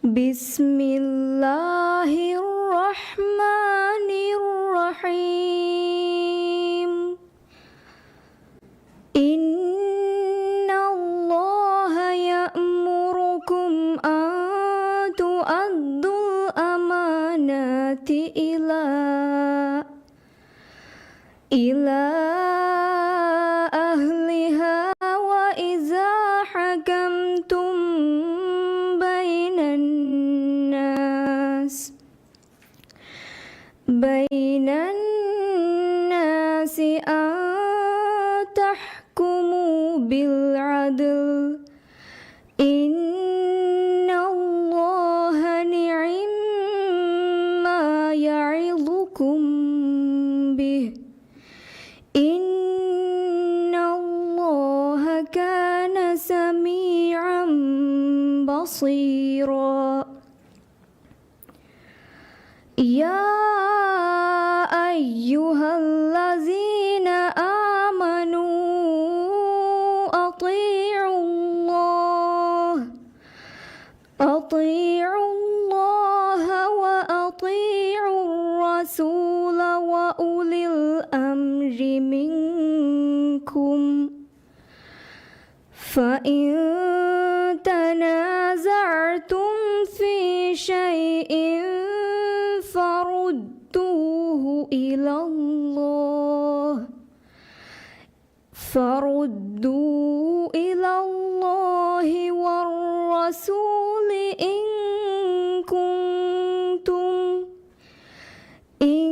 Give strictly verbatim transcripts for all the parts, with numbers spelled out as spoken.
بسم الله الرحمن الرحيم. إن الله يأمركم أن تؤدوا الأمانات إلى إلى أهلها وإذا حكمتم بين الناس بين الناس أن تحكموا بالعدل إن الله نعما يعظكم به إن الله كان سميعا بصيرا. يا أيها الذين آمنوا أطيعوا الله أطيعوا الله وأطيعوا الرسول وأولي الأمر منكم فإن تنازعتم في شيء فردوه إلى الله فردوه إلى الله والرسول إن كنتم إن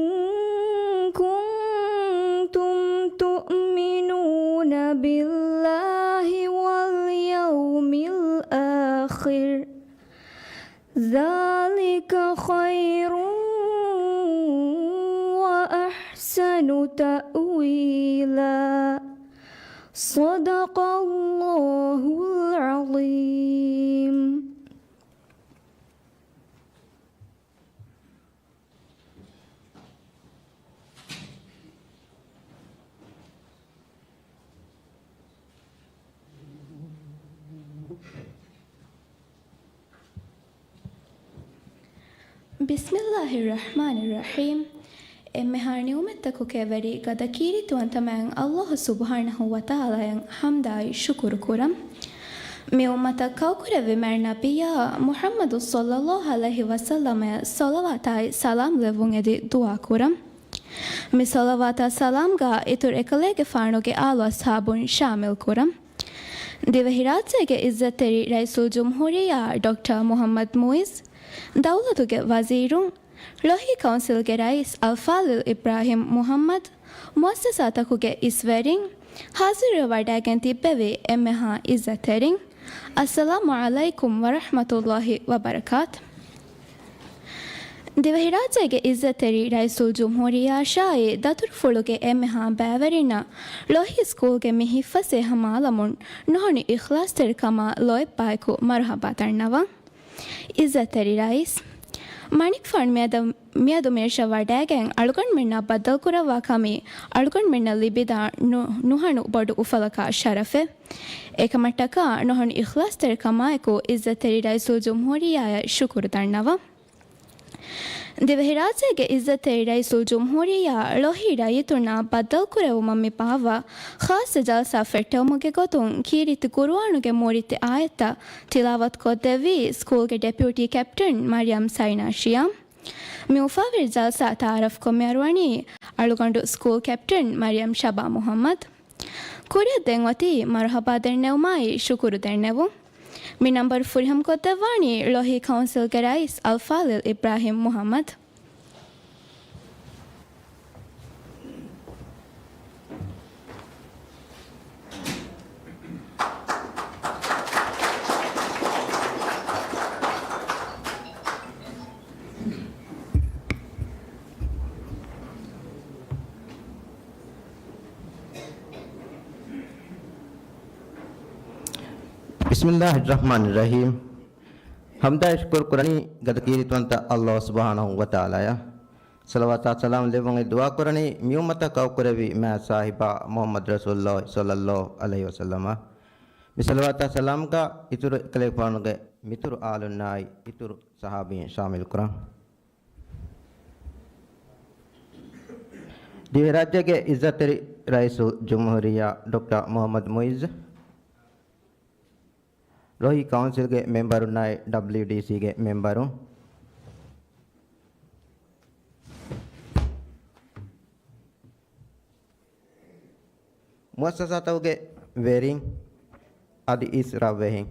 كنتم تؤمنون بالله واليوم الآخر ذلك خير وأحسن تأويلا. صدق الله العظيم. بسم الله الرحمن الرحيم. އެންމެހާ ނިޢުމަތްތަކުގެ ވެރި ގަދަ ކީރިތިވަންތަ މާތް ﷲ ސުބްޙާނަހޫ ވަތަޢާލާއަށް ޙަމްދާއި ޝުކުރު ކުރަން. މި އުއްމަތަށް ކައުކުރެއްވި މާތް ނަބިއްޔާ މުޙައްމަދު ޞައްލައްލާހު ޢަލައިހި ވަސައްލަމަށް ޞަލަވާތާއި ސަލާމް ލެއްވުން އެދި ދުޢާ ކުރަން. މި ޞަލަވާތާ ސަލާމްގަ އިތުރު އެކަލޭގެފާނުގެ އާލު އަޞްޙާބުން ޝާމިލް ކުރަން. ދިވެހިރާއްޖޭގެ އިއްޒަތްތެރި ރައީސުލްޖުމްހޫރިއްޔާ ޑޮކްޓަރ މުޙައްމަދު މުޢިއްޒު، ދައުލަތުގެ ވަޒީރުން، ލޯހި ކައުންސިލްގެ ރައީސް އަލްފާޟިލް އިބްރާހިމް މުޙައްމަދު، މުއައްސަސާތަކުގެ އިސްވެރިން، ޙާޟިރުވެވަޑައިގެން ތިއްބެވި އެންމެހާ އިއްޒަތްތެރިން، އައްސަލާމު ޢަލައިކުމް ވަރަޙްމަތުﷲި ވަބަރަކާތު. ދިވެހިރާއްޖޭގެ އިއްޒަތްތެރި ރައީސުލްޖުމްހޫރިއްޔާއަށާއި ދަތުރުފުޅުގެ އެންމެހާ ބައިވެރިންނަށް ލޯހި ސްކޫލްގެ މި ހިތްފަސޭހަ މާލަމުން ނުހަނު އިޚްލާޞްތެރިކަމާ ލޯތްބާއެކު މަރުޙަބާ ދަންނަވަން. އިއްޒަތްތެރި ރައީސް މަނިކުފާނު މިއަދު، މިއަދު މިރަށަށް ވަޑައިގެން އަޅުގަނޑުމެންނާ ބައްދަލުކުރައްވާ ކަމީ އަޅުގަނޑުމެންނަށް ލިބިދާ ނު، ނުހަނު ބޮޑު އުފަލަކާ ޝަރަފެއް. އެކަމަށްޓަކާ ނުހަނު އިޚްލާޞްތެރިކަމާއެކު އިއްޒަތްތެރި ރައީސުލްޖުމްހޫރިއްޔާއަށް ޝުކުރު ދަންނަވަން. ދިވެހިރާއްޖޭގެ އިއްޒަތްތެރި ރައީސުލްޖުމްހޫރިއްޔާ ލޯހި ރައްޔިތުންނާ ބައްދަލުކުރެވުމަށް މި ބާއްވާ ޚާއްޞަ ޖަލްސާ ފެއްޓެވުމުގެ ގޮތުން ކީރިތި ޤުރުއާނުގެ މޫރިތި އާޔަތްތައް ތިލާވަތުކޮށްދެއްވީ ސްކޫލްގެ ޑެޕިއުޓީ ކެޕްޓަން މަރިޔަމް ސައިނާޝިޔާ. މި އުފާވެރި ޖަލްސާ ތަޢާރަފްކޮށް މިއަރުވަނީ އަޅުގަނޑު ސްކޫލް ކެޕްޓަން މަރިޔަމް ޝަބާ މުޙައްމަދު. ކުރިއަށް ދެން އޮތީ މަރުޙަބާ ދެންނެވުމާއި ޝުކުރު ދެންނެވުން. މި ނަންބަރު ފުރިހަމަކޮށްދެއްވާނީ ޅޮހީ ކައުންސިލްގެ ރައީސް އަލްފާޟިލް އިބްރާހިމް މުޙައްމަދު. ބިސްމިﷲިއްރަޙްމާނިއްރަޙީމް. ޙަމްދާއި ޝުކުރު ކުރަނީ ގަދަ ކީރިތިވަންތަ ﷲ ސުބްޙާނަހޫ ވަތަޢާލާއަށް. ޞަލަވާތާ ސަލާމް ލެއްވުން އެދި ދުޢާ ކުރަނީ މި އުއްމަތަށް ކައުކުރެއްވި މާތް ސާހިބާ މުޙައްމަދު ރަސޫލުﷲ ޞައްލަﷲު ޢަލައިހި ވަސައްލަމަށް. މި ޞަލަވާތާ ސަލާމްގަ އިތުރު އެކަލޭގެފާނުގެ މިތުރު އާލުންނާއި އިތުރު ޞަޙާބީން ޝާމިލު ކުރަން. ދިވެހިރާއްޖޭގެ ޢިއްޒަތްތެރި ރައީސުލްޖުމްހޫރިއްޔާ ޑޮކްޓަރ މުޙައްމަދު މުޢިއްޒު، ޅޮހީ ކައުންސިލްގެ މެމްބަރުންނާއި ޑަބްލިޔުޑީސީގެ މެމްބަރުން، މުއައްސަސާތަކުގެ ވެރިން، އަދި އިސް ރަށްވެހިން،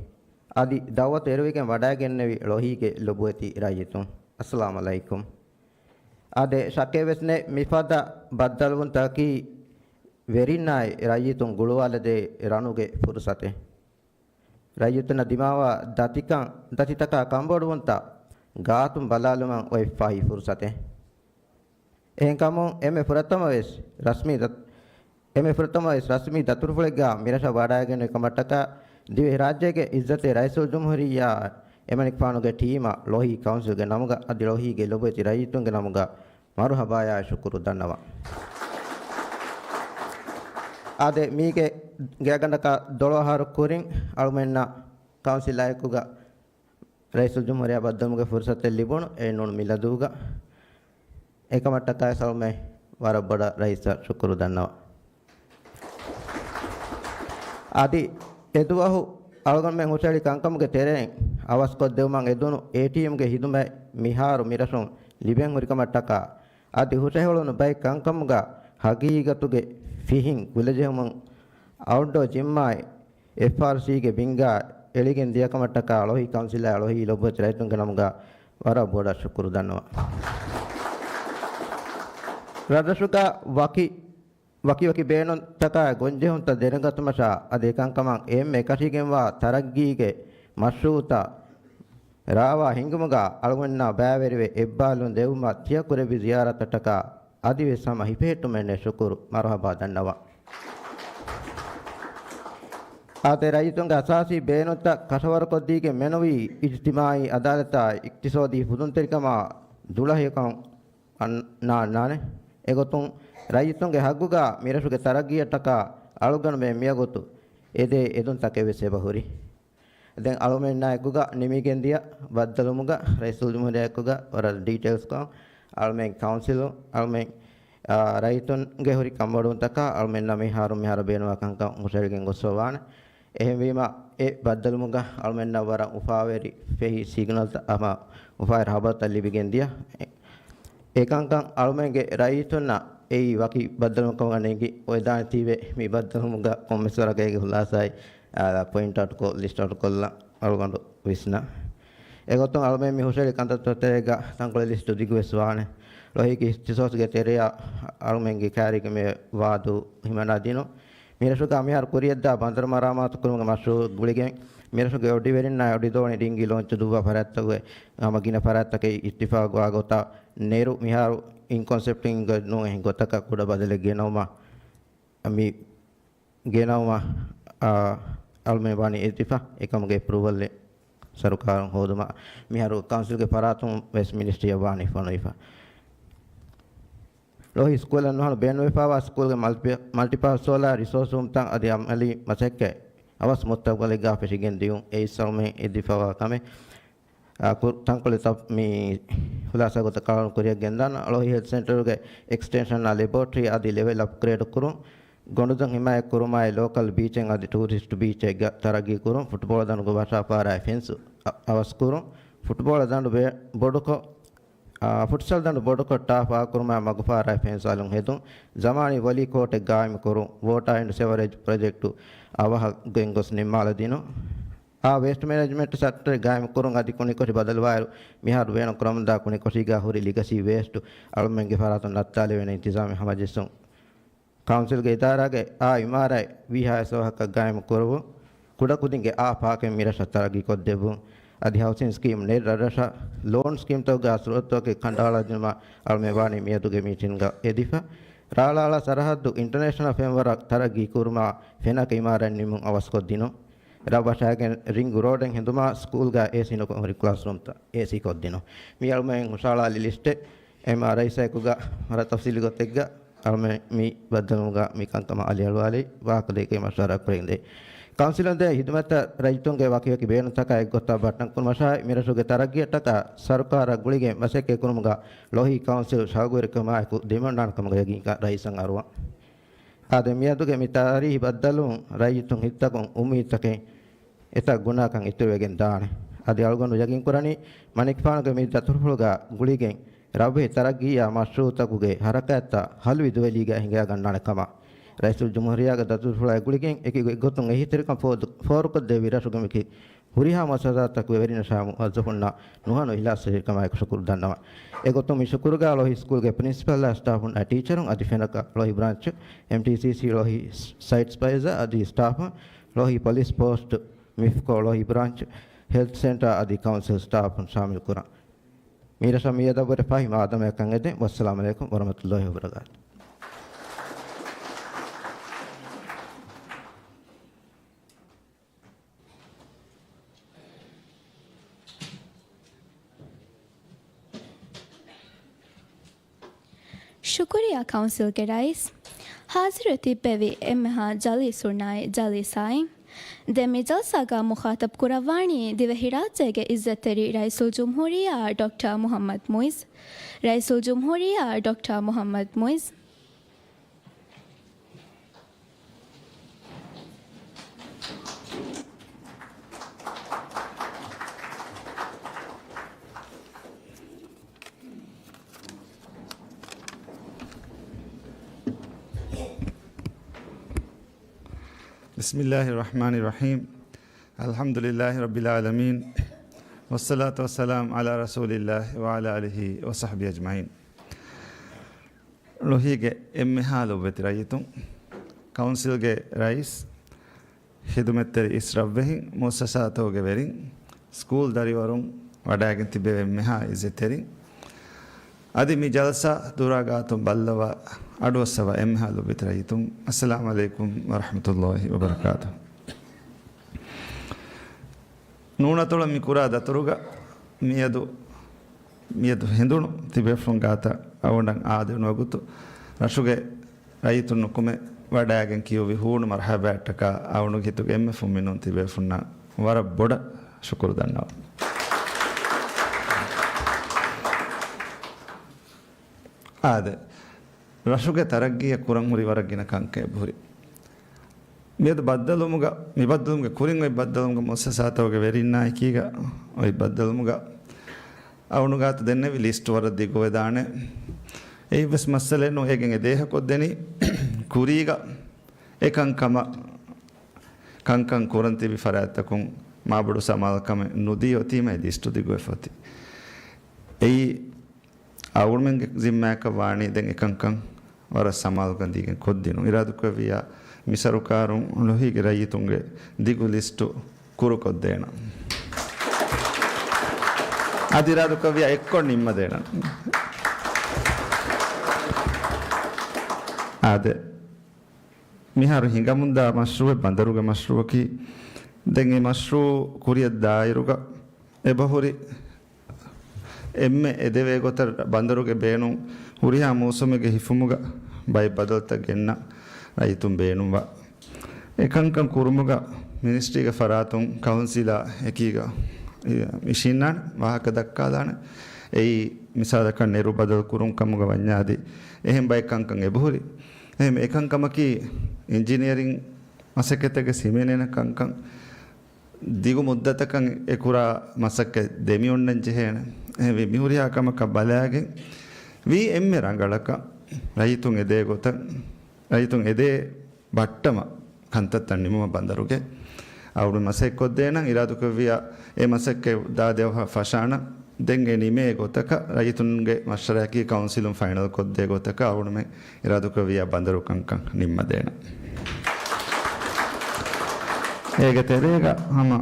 އަދި ދަޢުވަތު އެރުވިގެން ވަޑައިގެންނެވި ޅޮހީގެ ލޮބުވެތި ރައްޔިތުން، އައްސަލާމް ޢަލައިކުމް. އާދެ، ޝައްކެއްވެސް ނެތް، މިފަދަ ބައްދަލުވުންތަކަކީ ވެރިންނާއި ރައްޔިތުން ގުޅުވާލަދޭ ރަނުގެ ފުރުޞަތެއް. ރައްޔިތުންނަށް ދިމާވާ ދަތިކަން، ދަތިތަކާ ކަންބޮޑުވުންތައް ގާތުން ބަލާލުމަށް އޮތް ފަހި ފުރުޞަތެއް. އެހެންކަމުން އެންމެ ފުރަތަމަވެސް ރަސްމީ ދަ-، އެންމެ ފުރަތަމަވެސް ރަސްމީ ދަތުރުފުޅެއްގާ މިރަށަށް ވަޑައިގެންނެވި ކަމަށްޓަކާ ދިވެހިރާއްޖޭގެ ޢިއްޒަތްތެރި ރައީސުލްޖުމްހޫރިއްޔާ އެމަނިކުފާނުގެ ޓީމަށް ޅޮހީ ކައުންސިލްގެ ނަމުގަ އަދި ޅޮހީގެ ލޮބުވެތި ރައްޔިތުންގެ ނަމުގަ މަރުޙަބާޔާ ޝުކުރު ދަންނަވަން. އާދެ، މީގެ ގާތްގަނޑަކަށް ދޮޅަހަ އަހަރު ކުރިން އަޅުމެންނަށް ކައުންސިލާއެކުގަ ރައީސުލްޖުމްހޫރިއްޔާ ބައްދަލުވުމުގެ ފުރުޞަތެއް ލިބުނު އެއްނޫން މިލަދުގަ. އެކަމަށްޓަކާ ސަލްމެ ވަރަށް ބޮޑަށް ރައީސަށް ޝުކުރު ދަންނަވަން. އަދި އެދުވަހު އަޅުގަނޑުމެން ހުށަހެޅި ކަންކަމުގެ ތެރެއިން އަވަސްކޮށްދެވުމަށް އެދުނު އޭޓީއެމްގެ ހިދުމަތް މިހާރު މިރަށުން ލިބެން ހުރިކަމަށްޓަކާ، އަދި ހުށަހެޅުނު ބައެއް ކަންކަމުގަ ހަގީގަތުގެ ފިހިން ގުލަޖެހުމުން އައުޓްޑޯ ޖިމްއާއި އެފްއާރްސީގެ ބިންގާ އެޅިގެން ދިޔަކަމަށްޓަކާ ޅޮހީ ކައުންސިލާއި ޅޮހީ ލޮބުވެތި ރައްޔިތުންގެ ނަމުގަ ވަރަށް ބޮޑަށް ޝުކުރު ދަންނަވަން. ރަށްރަށުގަ ވަކި، ވަކިވަކި ބޭނުންތަކާ ގޮންޖެހުންތައް ދެނެގަތުމަށާ އަދި އެކަންކަމަށް އެންމެ އެކަށީގެންވާ ތަރައްގީގެ މަޝްރޫޢުތައް ރާވާ ހިންގުމުގަ އަޅުގަނޑުމެންނާ ބައިވެރިވެ އެއްބާލުން ދެއްވުމަށް ތިޔަ ކުރެއްވި ޒިޔާރަތަށްޓަކާ އަދިވެސް ހަމަ ހިފެހެއްޓުމެއްނެތް ޝުކުރު މަރުޙަބާ ދަންނަވަން. އާދެ، ރައްޔިތުންގެ އަސާސީ ބޭނުންތައް ކަށަވަރުކޮށްދީގެން މެނުވީ އިޖްތިމާޢީ އަދާލަތާއި އިޤްތިޞާދީ ފުދުންތެރިކަމާ ދުޅަހެޔޮކަން އަންނާންނާނެ. އެގޮތުން ރައްޔިތުންގެ ހައްގުގަ މިރަށުގެ ތަރައްގީއަށްޓަކާ އަޅުގަނޑުމެން މިވަގުތު އެދޭ އެދުންތަކެއް ވެސް އެބަހުރި. ދެން އަޅުމެންނާ އެކުގަ ނިމިގެންދިޔަ ބައްދަލުމުގަ ރައީސުލްޖުމްހޫރިއްޔާ އެކުގަ ވަރަށް ޑީޓެއިލްސްކޮށް، އަޅުމެން ކައުންސިލު، އަޅުމެން، އާ، ރައްޔިތުންގެ ހުރި ކަންބޮޑުވުންތަކާ އަޅުމެންނަށް މިހާރު މިހާރު ބޭނުންވާ ކަންކަން ހުށަހެޅިގެން ގޮސްފަވާނެ. އެހެންވީމަ، އެ ބައްދަލުމުގަ އަޅުމެންނަށް ވަރަށް އުފާވެރި ފެހި ސިގްނަލްތައް ހަމަ އުފާވެރި ހަބަރުތައް ލިބިގެންދިޔަ. އެކަންކަން އަޅުމެންގެ ރައްޔިތުންނަށް އެއީ ވަކި ބައްދަލުމަކަމުގަ ނެނގި އޮވެދާނެތީވެ، މި ބައްދަލުމުގަ ކޮންމެސް ވަރަކަށް އޭގެ ހުލާސާއެއް، އާ، ޕޮއިންޓް އައުޓްކޮށް، ލިސްޓް އައުޓްކޮށްލަން އަޅުގަނޑު ވިސްނާ. އެގޮތުން އަޅުމެން މި ހުށަހެޅި ކަންތައްތައް ތެރޭގަ ތަންކޮޅެއް ލިސްޓު ދިގުވެސް ވާނެ. ޅޮހީގެ އިޚްތިޞާޞްގެ ތެރެއަށް އަޅުމެންގެ ކައިރީގެ މި ވާދޫ ހިމަނާ ދިނުން. މިރަށުގަ މިހާރު ކުރިޔަށްދާ ބަނދަރު މަރާމާތު ކުރުމުގެ މަޝްރޫޢު ގުޅިގެން، މިރަށުގެ އޮޑިވެރިންނާއި އޮޑިދޯނި ޑިންގީ ލޯންޗު ދުއްވާ ފަރާތްތަކުގެ ހަމަ ގިނަ ފަރާތްތަކެއް އިއްތިފާޤުވާ ގޮތަށް ނެރު މިހާރު އިންކޮންސެޕްޓިންގ ނޫން އެހެން ގޮތަކަށް ކުޑަ ބަދަލެއް ގެނައުމަށް މި ގެނައުމަށް، އާ، އަޅުމެން ވާނީ އެދިފަ، އެކަމުގެ އެޕްރޫވަލް ސަރުކާރުން ހޯދުމަށް މިހާރު ކައުންސިލްގެ ފަރާތުން ވެސް މިނިސްޓްރީއަށް ވާނީ ފޮނުވިފަ. ޅޮހީ ސްކޫލަށް ނުހަނު ބޭނުންވެފަވާ ސްކޫލްގެ މަލްޓި-، މަލްޓިޕާސް ސޯލާ ރިސޯސް ރޫމްތައް އަދި އަމަލީ މަސައްކަތް އަވަސް މުސްތަގްބަލެއްގާ ފެށިގެން ދިޔުން އެއީ އަޅުމެން އެދިފަވާ ކަމެއް. އާ، ކު-، ތަންކޮޅެއް ތަ-، މި ޚުލާސާ ގޮތަށް ކަޅުން ކުރިއަށް ގެންދާނަން. ޅޮހީ ހެލްތު ސެންޓަރުގެ އެކްސްޓެންޝަންއާ ލެބޯޓްރީ އަދި ލެވެލް އަޕްގްރޭޑް ކުރުން، ގޮނޑުދޮށް ހިމާޔަތް ކުރުމާއި ލޯކަލް ބީޗެއް އަދި ޓޫރިސްޓް ބީޗެއްގަ ތަރައްގީ ކުރުން، ފުޓްބޯޅަ ދަނޑުގެ ވަށާ ފާރާއި ފެންސު އަ-، އަވަސް ކުރުން، ފުޓްބޯޅަ ދަނޑު ބެ-، ބޮޑުކޮށް، އާ، ފުޓްސަލް ދަނޑު ބޮޑުކޮށް ޓާފް އާކުރުމާއި މަގުފާރާއި ފެންސު އަލުން ހެދުން، ޒަމާނީ ވޮލީ ކޯޓެއް ގާއިމު ކުރުން، ވޯޓާ އެންޑް ސެވަރޭޖް ޕްރޮޖެކްޓު އަވަހަށް ގެންގޮސް ނިންމާލަދިނުން. އާ، ވޭސްޓް މެނޭޖްމަންޓް ސެންޓަރެއް ގާއިމު ކުރުން އަދި ކުނިކޮށި ބަދަލުވާއިރު، މިހާރު ބޭނުން ކުރަމުންދާ ކުނިކޮށީގާ ހުރި ލިގަސީ ވޭސްޓު އަޅުމެންގެ ފަރާތުން ނައްތާލެވޭނެ އިންތިޒާމެއް ހަމަޖެއްސުން. ކައުންސިލްގެ އިދާރާގެ އާ އިމާރާތް ވީހާވެސް އަވަހަކަށް ގާއިމު ކުރުވުން، ކުޑަކުދިންގެ އާ ޕާކެއް މިރަށަށް ތަރައްގީކޮށްދެއްވުން، އަދި ހައުސިން ސްކީމް ނެޓް ރަށްރަށަށް ލޯން ސްކީމްތަކުގެ ސުރަތުތަކެއް ކަނޑައަޅާދިނުމަށް އަޅުމެން ވާނީ މިއަދުގެ މީޓިންގަ އެދިފަ. ރާޅާޅާ ސަރަހައްދު އިންޓަރނޭޝަނަލް ފްރޭމްވަރކް ތަރައްގީ ކުރުމަށް ފެނަކަ އިމާރާތް ނިމުން އަވަސްކޮށްދިނުން. ރަށް ވަށާގެން ރިންގް ރޯޑެއް ހެދުމަށް ސްކޫލްގަ އޭސީ ނުކޮށް ހުރި ކްލާސްރޫމްތައް އޭސީ ކޮށްދިނުން. މި އަޅުމެން ހުށަހަޅާލި ލިސްޓެއް އެމްއާރްއައިސްއާއެކުގަ ވަރަށް ތަފްސީލީ ގޮތެއްގަ އަޅުމެން މި ބައްދަލުވުމުގަ މި ކަންކަމަށް އަލިއަޅުވާލީ ވާހަކަދޭކައި މަޝްވަރާ ކުރެގެންދޭ. ކައުންސިލުން ދޭ ހިދުމަތަށް ރައްޔިތުންގެ ވަކިވަކި ބޭނުންތަކާ އެއްގޮތަށް ބައްޓަން ކުރުމަށާއި، މިރަށުގެ ތަރައްގީއަށްޓަކާ ސަރުކާރަށް ގުޅިގެން މަސައްކަތް ކުރުމުގަ ޅޮހީ ކައުންސިލް ޝައުގުވެރިކަމާއެކު ދިމަންޑާނެ ކަމުގެ ޔަގީންކަން ރައީސަށް އަރުވަން. އާދެ، މިއަދުގެ މި ތާރީހީ ބައްދަލުވުން ރައްޔިތުން ހިތްތަކުން އުއްމީދުތަކެއް އެތައް ގުނާކަން އިތުރުވެގެން ދާނެ. އަދި އަޅުގަނޑު ޔަގީންކުރަނީ، މަނިކުފާނުގެ މި ދަތުރުފުޅުގަ ގުޅިގެން ރަށްވެހި ތަރައްގީއާ މަޝްރޫއުތަކުގެ ހަރަކާތްތައް ހަލުވި ދުވެލީގަ ހިނގައިގަންނާނެ ކަމަށް. ރައީސުލްޖުމްހޫރިއްޔާގެ ދަތުރުފުޅާއި ގުޅިގެން އެކި ގޮތުން އެހީތެރިކަން ފޯދު-، ފޯރުކޮށްދެއްވި ރަށުގެ މިކި ހުރިހާ މުއައްސަސާތަކުގެ ވެރިންނަށާ މުވައްޒަފުންނަށް ނުހަނު އިހްލާސްތެރިކަމާއެކު ޝުކުރު ދަންނަވަން. އެގޮތުން މި ޝުކުރުގަ ޅޮހީ ސްކޫލްގެ ޕްރިންސިޕަލްއާ ސްޓާފުން އަދި ޓީޗަރުން އަދި ފެނަކަ ޅޮހީ ބްރާންޗު، އެމްޓީސީސީ ޅޮހީ ސައިޓް ސްޕަވައިޒާ އަދި ސްޓާފުން، ޅޮހީ ޕޮލިސް ޕޯސްޓު، މިފްކޯ ޅޮހީ ބްރާންޗު، ހެލްތު ސެންޓާ އަދި ކައުންސިލް ސްޓާފުން ޝާމިލް ކުރަން. މީރަށަށް މިއަދަށްވުރެ ފަހި މާދަމަޔަކަށް އެދެން. ވައްސަލާމް ޢަލައިކުމް ވަރަޙްމަތުﷲި ވަބަރަކާތު. ޝުކުރިއްޔާ ކައުންސިލްގެ ރައީސް. ޙާޟިރުވެ ތިއްބެވި އެންމެހާ ޖަލީސް ހުންނާއި ޖަލީސާއިން. ދެން މި ޖަލްސާގަ މުޚާޠަބް ކުރައްވާނީ ދިވެހިރާއްޖޭގެ ޢިއްޒަތްތެރި ރައީސުލްޖުމްހޫރިއްޔާ ޑޮކްޓަރ މުޙައްމަދު މުޢިއްޒު. ރައީސުލްޖުމްހޫރިއްޔާ ޑޮކްޓަރ މުޙައްމަދު މުޢިއްޒު. بسم الله الرحمن الرحيم. الحمد لله رب العالمين. والصلاة والسلام على رسول الله وعلى آله وصحبه أجمعين. ޅޮހީގެ އެންމެހާ ލޮބުވެތި ރައްޔިތުން، ކައުންސިލްގެ ރައީސް، ޚިދުމަތްތެރި އިސް ރަށްވެހިން، މުއައްސަސާތަކުގެ ވެރިން، ސްކޫލް ދަރިވަރުން، ވަޑައިގެން ތިބެވި އެންމެހާ އިއްޒަތްތެރިން، އަދި މި ޖަލްސާ ދުރާ ގާތުން ބައްލަވާ އަޑުއައްސަވާ އެންމެހާ ލޮބުވެތި ރައްޔިތުން، އައްސަލާމް ޢަލައިކުމް ވަރަޙްމަތުﷲި ވަބަރަކާތުހު. ނޫނަތޮޅަށް މި ކުރާ ދަތުރުގަ މިއަދު، މިއަދު ހެނދުނު ތިބޭފުޅުން ގާތަށް އަވަނޑަށް އާދެވުނު ވަގުތު ރަށުގެ ރައްޔިތުން ނުކުމެ ވަޑައިގެން ކިޔުއްވި ހޫނު މަރްޙަބާއަށްޓަކާ އަވަނޑުގެ ހިތުގެ އެންމެ ފުންމިނުން ތިބޭފުންނަށް ވަރަށް ބޮޑަށް ޝުކުރު ދަންނަވަން. އާދެ، ރަށުގެ ތަރައްގީއަށް ކުރަން ހުރި ވަރަށް ގިނަ ކަންކަން އެބަހުރި. މިއަދު ބައްދަލުވުމުގަ، މި ބައްދަލުވުމުގެ ކުރިން އޮތް ބައްދަލުވުމުގަ މުއައްސަސާތަކުގެ ވެރިންނާ އެކީގަ އޮތް ބައްދަލުވުމުގަ އަވަނޑުގާތު ދެންނެވި ލިސްޓް ވަރަށް ދިގުވެދާނެ. އެއީވެސް މައްސަލައެއް ނޫން، އޭގެން އެދޭހަކޮށްދެނީ ކުރީގަ އެކަންކަމަށް، ކަންކަން ކުރަން ތިބި ފަރާތްތަކުން މާބޮޑު ސަމާލުކަމެއް ނުދީ އޮތީމަ އެ ލިސްޓު ދިގުވެފަ އޮތީ. އެއީ އަޅުގަނޑުމެންގެ ޒިންމާއަކަށް ވާނީ ދެން އެކަންކަން ވަރަށް ސަމާލުކަން ދީގެން ކޮށްދިނުން. އިރާދަކުރެއްވިއްޔާ މި ސަރުކާރުން ޅޮހީގެ ރައްޔިތުންގެ ދިގު ލިސްޓު ކުރުކޮށްދޭނަން. އަދި އިރާދަކުރެއްވިއްޔާ އެއްކޮށް ނިންމަދޭނަން. އާދެ، މިހާރު ހިނގަމުންދާ މަޝްރޫއެއް ބަނދަރުގެ މަޝްރޫއަކީ. ދެން އެ މަޝްރޫއު ކުރިއަށް ދާއިރުގަ އެބަހުރި އެންމެ އެދެވޭ ގޮތަށް ބަނދަރުގެ ބޭނުން ހުރިހާ މޫސުމެއްގެ ހިފުމުގަ ބައެއް ބަދަލުތައް ގެންނަ ރައްޔިތުން ބޭނުންވާ. އެ ކަންކަން ކުރުމުގަ މިނިސްޓްރީގެ ފަރާތުން ކައުންސިލާ އެކީގަ އި-، އިށީންނާނެ ވާހަކަ ދައްކާލާނެ. އެއީ މިސާލަކަށް ނެރު ބަދަލު ކުރުން ކަމުގަ ވަންޏާ އަދި އެހެން ބައެއް ކަންކަން އެބަހުރި. އެހެން އެ ކަންކަމަކީ އިންޖިނިއަރިން މަސައްކަތެއްގެ ހިމެނޭނެ ކަންކަން. ދިގު މުއްދަތަކަށް އެ ކުރާ މަސައްކަތް ދެމިއޮންނަން ޖެހޭނެ. އެހެންވެ މިހުރިހާ ކަމަކަށް ބަލާގެން ވީ އެންމެ ރަނގަޅަކަށް ރައްޔިތުން އެދޭ ގޮތަށް، ރައްޔިތުން އެދޭ ބައްޓަމަށް ކަންތައްތައް ނިމުމަށް ބަނދަރުގެ އަޅުގަނޑު މަސައްކަތް ކޮށްދޭނަން. އިރާދަކުރެއްވިއްޔާ އެ މަސައްކަތް ދާދިޔަ ފަށާނަން. ދެން އެ ނިމޭ ގޮތަކަށް ރައްޔިތުންގެ މަޝްވަރާއަކީ ކައުންސިލުން ފައިނަލް ކޮށްދޭ ގޮތަކަށް އަޅުގަނޑުމެން އިރާދަކުރެއްވިއްޔާ ބަނދަރު ކަންކަން ނިންމަދޭނަން. އޭގެ ތެރޭގަ ހަމަ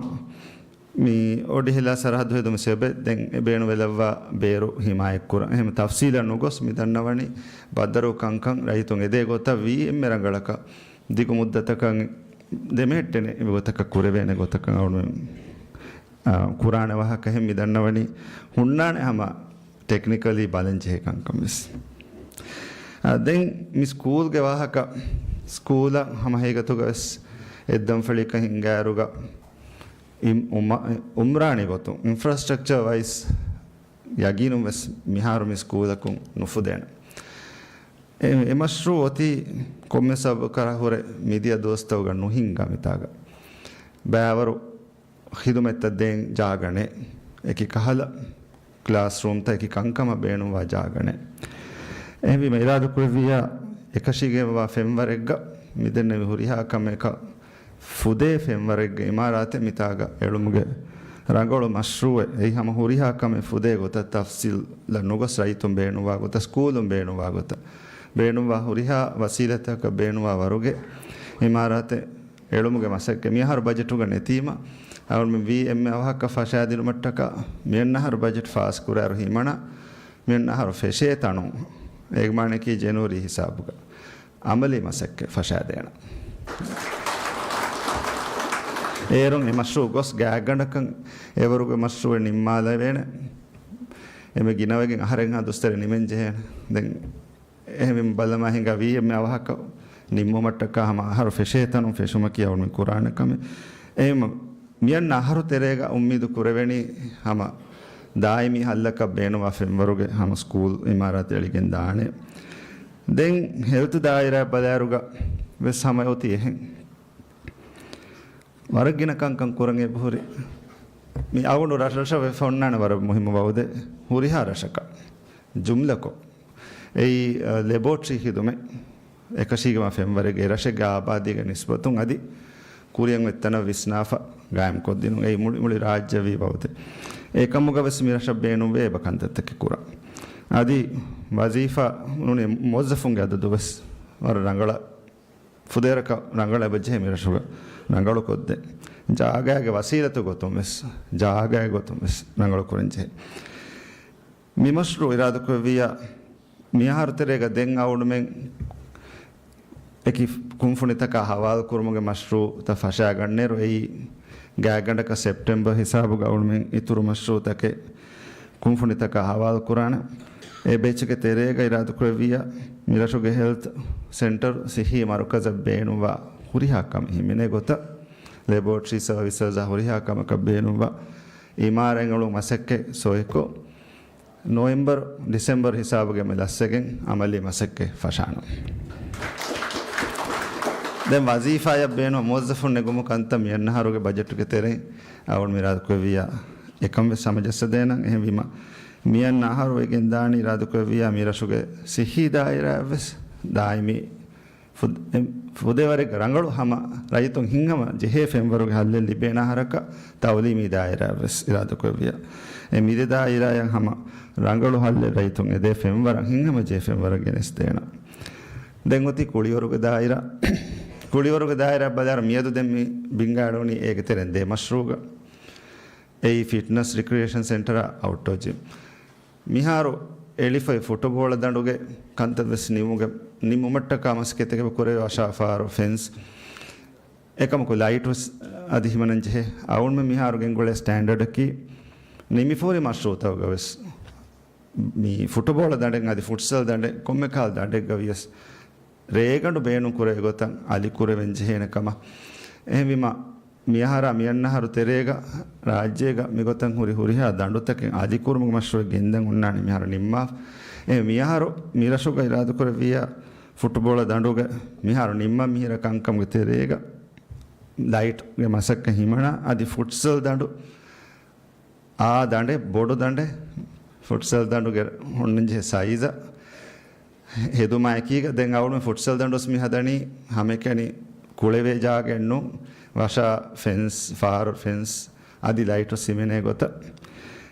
މި އޮޑިހިލާ ސަރަހައްދު ހެދުމަށް ސަބަބެއް ދެން އެ ބޭނުންވެލައްވާ ބޭރު ހިމާޔަތްކުރަން. އެހެން ތަފްސީލަށް ނުގޮސް މި ދަންނަވަނީ ބަނދަރު ކަންކަން ރައްޔިތުން އެދޭ ގޮތަށް ވީ އެންމެ ރަނގަޅަކަށް ދިގު މުއްދަތަކަށް ދެމެހެއްޓެނެ އެ ގޮތަކަށް ކުރެވޭނެ ގޮތަކަށް އަޅުގަނޑު، އާ، ކުރާނެ ވާހަކަ ހެން މި ދަންނަވަނީ ހުންނާނެ ހަމަ ޓެކްނިކަލީ ބަލަން ޖެހޭ ކަންކަން ވެސް. އާ، ދެން މި ސްކޫލްގެ ވާހަކަ، ސްކޫލަށް ހަމަ ހަގީގަތުގަ ވެސް އެއްދަންފަޅިއަކަށް ހިނގާއިރުގަ އިމް-، އުމް-، އުމްރާނީ ގޮތުން އިންފްރާސްޓްރަކްޗަރ ވައިސް ޔަގީނުން ވެސް މިހާރު މި ސްކޫލަކުން ނުފުދޭނެ. އެ، އެ މަޝްރޫޢު އޮތީ ކޮންމެ ސަބަބަކަށް ހުރެ މިދިޔަ ދުވަސްތަކުގަ ނުހިނގާ މިތާގަ. ބައިވަރު ޚިދުމަތްތައް ދޭން ޖާގަ ނެތް. އެކި ކަހަލަ ކްލާސްރޫމްތައް އެކި ކަންކަމަށް ބޭނުންވާ ޖާގަ ނެތް. އެހެންވީމަ އިރާދަކުރެއްވިއްޔާ އެކަށީގެންވާ ފެންވަރެއްގަ މިދެންނެވި ހުރިހާ ކަމެއް ފުދޭ ފެންވަރެއްގެ އިމާރާތެއް މިތާގަ އެޅުމުގެ ރަނގަޅު މަޝްރޫޢެއް. އެއީ ހަމަ ހުރިހާ ކަމެއް ފުދޭ ގޮތަށް ތަފްސީލަށް ނުގޮސް ރައްޔިތުން ބޭނުންވާ ގޮތަށް، ސްކޫލުން ބޭނުންވާ ގޮތަށް، ބޭނުންވާ ހުރިހާ ވަސީލަތަކަށް ބޭނުންވާ ވަރުގެ އިމާރާތެއް އެޅުމުގެ މަސައްކަތް މިއަހަރު ބަޖެޓުގަ ނެތީމަ، އަޅުމެން ވީ އެންމެ އަވަހަކަށް ފަށާދިނުމަށްޓަކާ މިއަންނަ އަހަރު ބަޖެޓް ފާސް ކުރާއިރު ހިމަނާ، މިއަންނަ އަހަރު ފެށޭ ތަނުން، އޭގެ މާނައަކީ ޖެނުއަރީ ހިސާބުގަ އަމަލީ މަސައްކަތް ފަށާދޭނަން. އޭރުން އެ މަޝްރޫޢު ގޮސް ގާތްގަނޑަކަށް އެވަރުގެ މަޝްރޫޢެއް ނިންމާލެވޭނެ. އެންމެ ގިނަވެގެން އަހަރެއްހާ ދުވަސްތެރޭ ނިމެން ޖެހޭނެ. ދެން އެހެންވީމަ ބަލަމާ ހިނގާ ވީ އެންމެ އަވަހަކަށް ނިންމުމަށްޓަކާ ހަމަ އަހަރު ފެށޭ ތަނުން ފެށުމަކީ އަޅުމެން ކުރާނެ ކަމެއް. އެހެންވީމަ މިއަންނަ އަހަރު ތެރޭގަ އުއްމީދު ކުރެވެނީ ހަމަ ދާއިމީ ހައްލަކަށް ބޭނުންވާ ފެންވަރުގެ ހަމަ ސްކޫލް އިމާރާތެއް އެޅިގެން ދާނެ. ދެން ހެލްތު ދާއިރާއަށް ބަލާއިރުގަ ވެސް ހަމަ އޮތީ އެހެން. ވަރަށް ގިނަ ކަންކަން ކުރަން އެބަހުރި. މި އަޅުގަނޑު ރަށްރަށަށް ވެފަ އޮންނާނެ ވަރަށް މުހިއްމު ވައުދެއް ހުރިހާ ރަށަކަށް ޖުމްލަކޮށް. އެއީ، އަ، ލެބޯޓްރީ ޚިދުމަތް އެކަށީގެންވާ ފެންވަރެއްގެ އެރަށެއްގެ އާބާދީގެ ނިސްބަތުން އަދި ކުރިއަށް އޮތް ތަނަށް ވިސްނާފަ ގާއިމްކޮށްދިނުން. އެއީ މުޅި، މުޅި ރާއްޖެ ވީ ވައުދެއް. އެކަމުގަ ވެސް މި ރަށަށް ބޭނުންވޭ އެބަ ކަންތައްތަކެއް ކުރަން. އަދި ވަޒީފާ ނޫނީ މުވައްޒަފުންގެ އަދަދު ވެސް ވަރަށް ރަނގަޅަށް ފުދޭވަރަކަށް ރަނގަޅަށް އެބަޖެހޭ މި ރަށުގަ ރަނގަޅުކޮށްދޭ. ޖާގާގެ ވަސީލަތު ގޮތުން ވެސް، ޖާގާގެ ގޮތުން ވެސް ރަނގަޅު ކުރަން ޖެހޭ. މި މަޝްރޫޢު އިރާދަކުރެއްވިއްޔާ، މިއަހަރު ތެރޭގަ ދެން އަޅުމެން އެކި ކުންފުނިތަކާ ހަވާލުކުރުމުގެ މަޝްރޫޢުތައް ފަށާގަންނައިރު، އެއީ ގާތްގަނޑަކަށް ސެޕްޓެމްބަރ ހިސާބުގަ އަޅުމެން އިތުރު މަޝްރޫޢުތަކެއް ކުންފުނިތަކާ ހަވާލުކުރާނެ. އެ ބެޗުގެ ތެރޭގަ އިރާދަކުރެއްވިއްޔާ، މިރަށުގެ ހެލްތު ސެންޓަރު ސިއްހީ މަރުކަޒަށް ބޭނުންވާ ހުރިހާ ކަމެއް ހިމެނޭ ގޮތަށް، ލެބޯޓްރީ ސަރވިސަސްއާ ހުރިހާ ކަމަކަށް ބޭނުންވާ އިމާރާތް އެޅުން މަސައްކަތް ސޮއިކޮށް، ނޮވެމްބަރު، ޑިސެމްބަރު ހިސާބުގެ މި ލަސްވެގެން އަމަލީ މަސައްކަތް ފަށާނަން. ދެން ވަޒީފާއަށް ބޭނުން މުވައްޒަފުން ނެގުމުގެ ކަންތައް މިއަންނަ އަހަރުގެ ބަޖެޓުގެ ތެރެއިން އަޅުގަނޑު އިރާދަކުރެއްވިއްޔާ އެކަން ވެސް ހަމަޖައްސަދޭނަން. އެހެންވީމަ، މިއަންނަ އަހަރު ވެގެންދާނީ އިރާދަކުރެއްވިއްޔާ މި ރަށުގެ ސިއްހީ ދާއިރާއަށް ވެސް ދާއިމީ ފުދ-، އެ، ފުދޭވަރެއްގަ ރަނގަޅު ހަމަ ރައްޔިތުން ހިތްހަމަ ޖެހޭ ފެންވަރުގެ ހައްލެއް ލިބޭނެ އަހަރަކަށް ތައުލީމީ ދާއިރާއަށް ވެސް އިރާދަކުރެއްވިއްޔާ، އެ މި ދެ ދާއިރާއަށް ހަމަ ރަނގަޅު ހައްލެއް ރައްޔިތުން އެދޭ ފެންވަރަށް ހިތްހަމަ ޖެހޭ ފެންވަރެއް ގެނެސްދޭނަން. ދެން އޮތީ ކުޅިވަރުގެ ދާއިރާ. ކުޅިވަރުގެ ދާއިރާއަށް ބަލާއިރު މިއަދު ދެން މި ބިންގާ އެޅުނީ އޭގެ ތެރެއިން ދެ މަޝްރޫޢުގަ. އެއީ ފިޓްނަސް ރިކްރިއޭޝަން ސެންޓަރ އައުޓްޑޯ ޖިމް. މިހާރު އެޅިފައި ފުޓުބޯޅަ ދަނޑުގެ ކަންތައް ވެސް ނިމުގެ-، ނިމުމަށްޓަކާ މަސައްކަތެއް ކުރެވޭ ވަށާފާރު ފެންސް. އެކަމަކު ލައިޓް ވެސް އަދި ހިމަނަން ޖެހޭ. އަޅުގަނޑުމެން މިހާރު ގެންގުޅޭ ސްޓޭންޑަޑަކީ ނިމިފަހުރި މަޝްރޫޢުތަކުގަ ވެސް މި ފުޓުބޯޅަ ދަނޑެއް އަދި ފުޓްސަލް ދަނޑެއް ކޮންމެ ކަހަލަ ދަނޑެއްގަ ވިޔަސް ރޭގަނޑު ބޭނުން ކުރެވޭ ގޮތަށް އަލި ކުރެވެން ޖެހޭނެ ކަމަށް. އެހެންވީމަ، މިއަހަރާ މިއަންނަ އަހަރު ތެރޭގަ ރާއްޖޭގަ މިގޮތަށް ހުރި ހުރިހާ ދަނޑުތަކެއް އަލިކުރުމުގެ މަޝްރޫޢެއް ގެންދަން އޮންނާނީ މިހާރު ނިންމާފަ. އެ މިއަހަރު މިރަށުގަ އިރާދަކުރެއްވިއްޔާ ފުޓުބޯޅަ ދަނޑުގެ މިހާރު ނިންމަން މިހިރަ ކަންކަމުގެ ތެރޭގަ ލައިޓްގެ މަސައްކަތް ހިމަނާ އަދި ފުޓްސަލް ދަނޑު އާ ދަނޑެއް، ބޮޑު ދަނޑެއް، ފުޓްސަލް ދަނޑުގެ ހޮންނަންޖެހޭ ސައިޒަށް ހެދުމާ އެކީގަ، ދެން އަޅުގަނޑު ފުޓްސަލް ދަނޑުވެސް މި ހަދަނީ ހަމައެކަނި ކުޅެވޭ ޖާގައެއް ނޫން، ވަށާ ފެންސް، ފާރު ފެންސް، އަދި ލައިޓު ހިމެނޭ ގޮތަށް.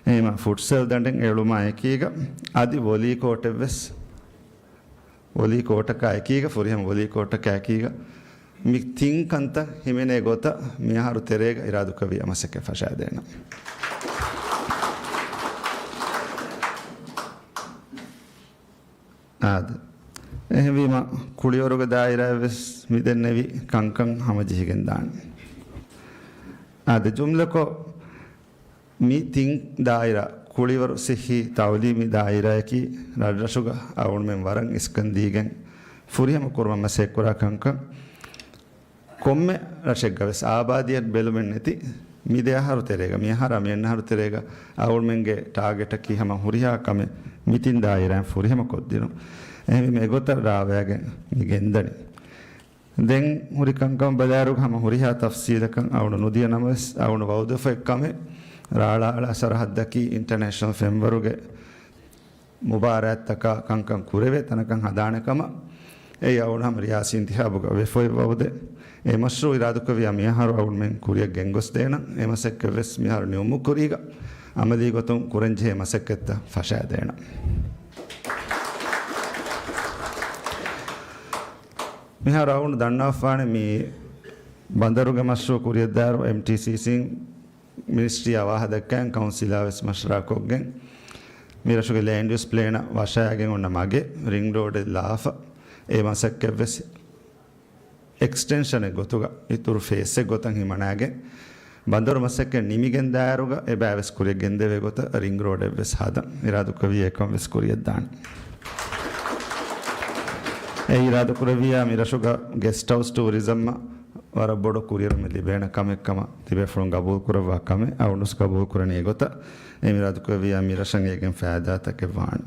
އެހެންވީމަ ފުޓްސަލް ދަނޑެއް އެޅުމާ އެކީގަ، އަދި ވޮލީ ކޯޓެއްވެސް ވޮލީ ކޯޓަކާ އެކީގަ، ފުރިހަމަ ވޮލީ ކޯޓަކާ އެކީގަ، މި ތިން ކަންތައް ހިމެނޭ ގޮތަށް މިއަހަރު ތެރޭގަ އިރާދަކުރެއްވިއްޔާ މަސައްކަތް ފަށާދޭނަން. އާދެ. އެހެންވީމަ، ކުޅިވަރުގެ ދާއިރާއަށްވެސް މި ދެންނެވި ކަންކަން ހަމަޖެހިގެން ދާނެ. އާދެ، ޖުމްލަކޮށް، މި ތިން ދާއިރާ، ކުޅިވަރު ސިއްހީ ތައުލީމީ ދާއިރާއަކީ ރަށްރަށުގަ އަޅުގަނޑުމެން ވަރަށް އިސްކަން ދީގެން ފުރިހަމަ ކުރުމަށް މަސައްކަތްކުރާ ކަންކަން. ކޮންމެ ރަށެއްގަ ވެސް އާބާދީއަށް ބެލުމެއް ނެތި މި ދެ އަހަރު ތެރޭގަ، މި އަހަރާ މި އަންނަ އަހަރު ތެރޭގަ އަޅުމެންގެ ޓާގެޓަކީ ހަމަ ހުރިހާ ކަމެއް މި ތިން ދާއިރާއިން ފުރިހަމަ ކޮށްދިނުން. އެހެންވީމަ އެގޮތަށް ރާވައިގެން މި ގެންދަނީ. ދެން ހުރި ކަންކަމަށް ބަލާއިރު ހަމަ ހުރިހާ ތަފްސީލަކަށް އަޅުން ނުދިޔަ ނަމަވެސް، އަޅުން ވައުދުވެފައި ކަމެއް ރާޅާ ރާ ސަރަހައްދަކީ އިންޓަރނޭޝަނަލް ފެންވަރުގެ މުބާރާތްތަކާ ކަންކަން ކުރެވޭ ތަނަކަށް ހަދާނެ ކަމަށް. އެއީ އަޅުން ހަމަ ރިޔާސީ އިންތިހާބުގަ ވެފައި ވައުދެއް. އެ މަޝްރޫޢު އިރާދަކުރެއްވިޔާ މިއަހަރު އަޅުންމެން ކުރިއަށް ގެންގޮސްދޭނަން. އެ މަސައްކަތްވެސް މިއަހަރު ނިމުމުގެ ކުރީގަ އަމަލީ ގޮތުން ކުރަންޖެހޭ މަސައްކަތްތައް ފަށާދޭނަން. މިހާރު އަޅުން ދަންނަވާފާނެ މި ބަނދަރުގެ މަޝްރޫޢު ކުރިއަށްދާއިރު އެމްޓީސީސީން މިނިސްޓްރީއާ ވާހަކަދައްކައިގެން ކައުންސިލާ ވެސް މަޝްވަރާކޮށްގެން މި ރަށުގެ ލޭންޑް ޔޫސް ޕްލޭނަށް ވަށައިގެން އޮންނަ މަގެއް ރިންގް ރޯޑެއް ލާފަ އެ މަސައްކަތްވެސް އެކްސްޓެންޝަނެއް ގޮތުގަ އިތުރު ފޭސްއެއް ގޮތަށް ހިމަނާގެން ބަނދަރު މަސައްކަތް ނިމިގެން ދާއިރުގަ އެބައިވެސް ކުރިއަށް ގެންދެވޭ ގޮތަށް ރިންގް ރޯޑެއްވެސް ހަދަން އިރާދަކުރެއްވި އެކަންވެސް ކުރިއަށްދާނެ. އެ އިރާދަކުރެއްވިޔާ މި ރަށުގަ ގެސްޓް ހައުސް ޓޫރިޒަމްއަށް ވަރަށް ބޮޑު ކުރިއެރުމެއް ލިބޭނެ ކަމެއް ކަމަށް ތިބޭފުޅުން ގަބޫލުކުރައްވާ ކަމެއް އަޅުންވެސް ގަބޫލުކުރަނީ އެގޮތަށް. އެ އިރާދަކުރެއްވިޔާ މި ރަށަށް އޭގެން ފައިދާތަކެއް ވާނެ.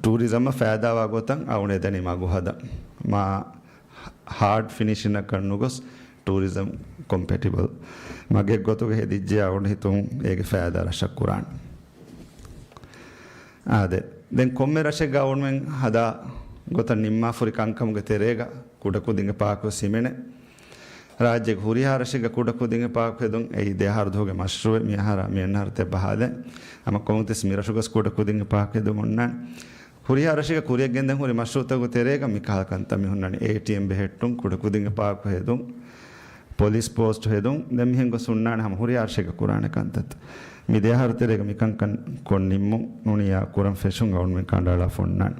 ޓޫރިޒަމަށް ފައިދާވާ ގޮތަށް އަޅުން އެދަނީ މަގު ހަދަން. މާ ހާޑް ފިނިޝިންއަކަށް ނުގޮސް، ޓޫރިޒަމް ކޮމްޕެޓިބަލް މަގެއް ގޮތުގަ ހެދިއްޖެ އަޅުގަނޑު ހިތުން އޭގެ ފައިދާ ރަށަށް ކުރާނެ. އާދެ، ދެން ކޮންމެ ރަށެއްގަ އަޅުގަނޑުމެން ހަދާ ގޮތަށް ނިންމާފަ ހުރި ކަންކަމުގެ ތެރޭގަ ކުޑަކުދިންގެ ޕާކުވެސް ހިމެނޭ. ރާއްޖޭގެ ހުރިހާ ރަށެއްގަ ކުޑަކުދިންގެ ޕާކު ހެދުން އެއީ ދެ އަހަރު ދުވަހުގެ މަޝްރޫޢެއް. މި އަހަރާ މި އަންނަ އަހަރު ތެއް ބަހާލައި. ހަމަ ކޮންމެސް މި ރަށުގަސް ކުޑަކުދިންގެ ޕާކު ހެދުމުން އޮންނާނެ. ހުރިހާ ރަށެއްގަ ކުރިއަށް ގެންދަން ހުރި މަޝްރޫޢުތަކުގެ ތެރޭގަ މި ކަހަލަ ކަންތައް މި ހުންނާނެ. އޭޓީއެމް ބެހެއްޓުން، ކުޑަކުދިންގެ ޕާކު ހެދުން، ޕޮލިސް ޕޯސްޓް ހެދުން، ދެން މިހެން ގޮސް ހުންނާނެ ހަމަ ހުރިހާ ރަށެއްގަ ކުރާނެ ކަންތައްތައް. މި ދެ އަހަރު ތެރޭގަ މިކަންކަން ކޮށް ނިންމުން ނޫނިއްޔާ ކުރަން ފެށުން އަޅުގަނޑުމެން ކަނޑައަޅާފަ އޮންނާނެ.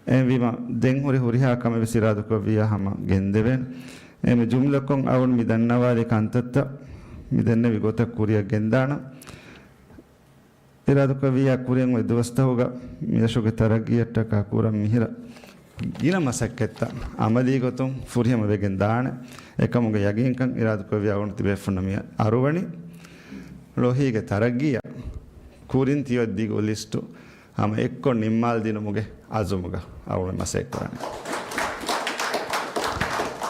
އެހެންވީމަ ދެން ހުރި ހުރިހާ ކަމެއް ވެސް އިރާދަކުރެއްވިޔާ ހަމަ ގެންދެވޭނެ. އެހެންވެ ޖުމްލަކޮށް އަޅުގަނޑު މި ދަންނަވާލި ކަންތައްތައް މި ދެންނެވި ގޮތަށް ކުރިއަށް ގެންދާނަން. އިރާދަކުރެއްވިއްޔާ ކުރިއަށް އޮތް ދުވަސްތަކުގަ މިރަށުގެ ތަރައްގީއަށްޓަކާ ކުރަން މިހިރަ ގިނަ މަސައްކަތްތައް އަމަލީ ގޮތުން ފުރިހަމަ ވެގެން ދާނެ. އެކަމުގެ ޔަގީންކަން އިރާދަކުރެއްވިއްޔާ އަޅުގަނޑު ތިބޭފުޅުންނަށް މި އަރުވަނީ ޅޮހީގެ ތަރައްގީއަށް ކުރިން ތިއޮތް ދިގު ލިސްޓު ހަމަ އެއްކޮށް ނިންމާލަދިނުމުގެ އަޒުމުގަ އަޅުގަނޑު މަސައްކަތް ކުރަނީ.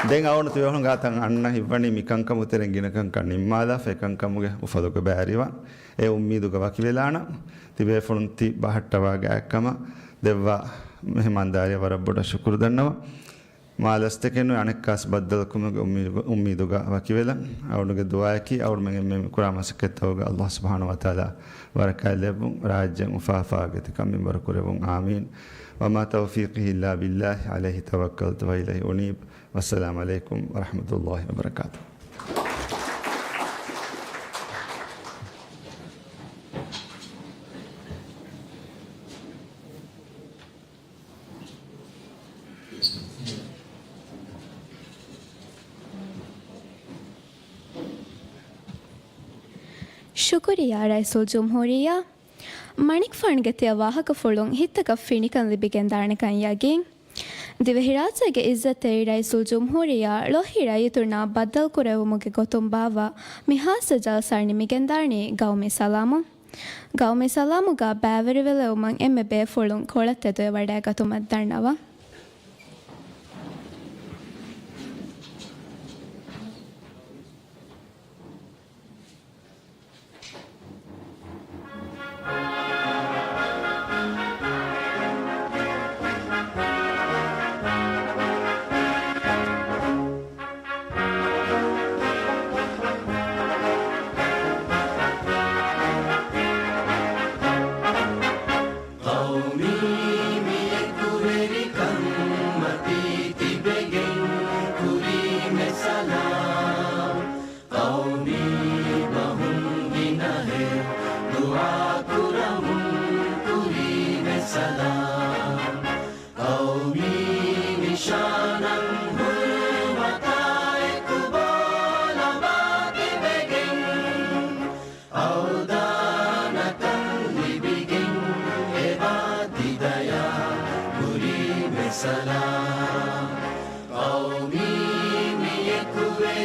ދެން އަޅުގަނޑު ތިބޭފުޅުން ގާތަށް އަންނަ ހިތްވަނީ މިކަންކަމުގެ ތެރެއިން ގިނަ ކަންކަން ނިންމާލާފަ އެކަންކަމުގެ އުފަލުގެ ބައިވެރިވާން. އެ އުއްމީދުގަ ވަކިވެލާނަން. ތިބޭފުޅުން ތި ބަހައްޓަވާ ގާތްކަމަށް ދެއްވާ މެހެމާންދާރިއަށް ވަރަށް ބޮޑަށް ޝުކުރު ދަންނަވަން. މާ ލަސްތަކެއް ނުވެ އަނެއްކާސް ބައްދަލުކުމުގެ އުއްމީދު، އުއްމީދުގަ ވަކިވެލަން. އަޅުގަނޑުގެ ދުޢާއަކީ އަޅުގަނޑުމެން އެންމެން މި ކުރާ މަސައްކަތްތަކުގަ ﷲ ސުބްޙާނަހޫ ވަތަޢާލާ ބަރަކާތް ލެއްވުން، ރާއްޖެއަށް އުފާ އުފާގޮތަށް ކަން މިންވަރު ކުރެއްވުން. އާމީން. وما توفيقي إلا بالله عليه توكلت وإليه أنيب. والسلام عليكم ورحمة الله وبركاته. ޝުކުރިއްޔާ ރައީސުލްޖުމްހޫރިއްޔާ. މަނިކުފާނުގެ ތިޔަ ވާހަކަފުޅުން ހިތްތަކަށް ފިނިކަން ލިބިގެންދާނެކަން ޔަގީން. ދިވެހިރާއްޖޭގެ އިއްޒަތްތެރި ރައީސުލްޖުމްހޫރިއްޔާ ޅޮހީ ރައްޔިތުންނާ ބައްދަލުކުރެވުމުގެ ގޮތުން ބާއްވާ މި ހާއްސަ ޖަލްސާ ނިމިގެންދާނީ ގައުމީ ސަލާމުން. ގައުމީ ސަލާމުގަ ބައިވެރިވެލެވުމަށް އެންމެ ބޭފުޅުން ކޮޅަށް ތެދުވެވަޑައިގަތުމަށް ދަންނަވަން. ޤައުމީ މި އެކުވެރިކަން މަތީ ތިބެގެން ކުރީމެ ސަލާމް. ޤައުމީ ބަހުން ގިނަހެއް ދުޢާ ކުރަމުން ކުރީމެ ސަލާމް. ޤައުމީ ނިޝާނަށް ހުރުމަތާ އެކުބޯ ލަބާ ތިބެގެން، އަވްދާނަކަން ލިބިގެން އެބާ ތިދަޔާ ކުރީމެ ސަލާމް. ޤައުމީ މި އެކުވެ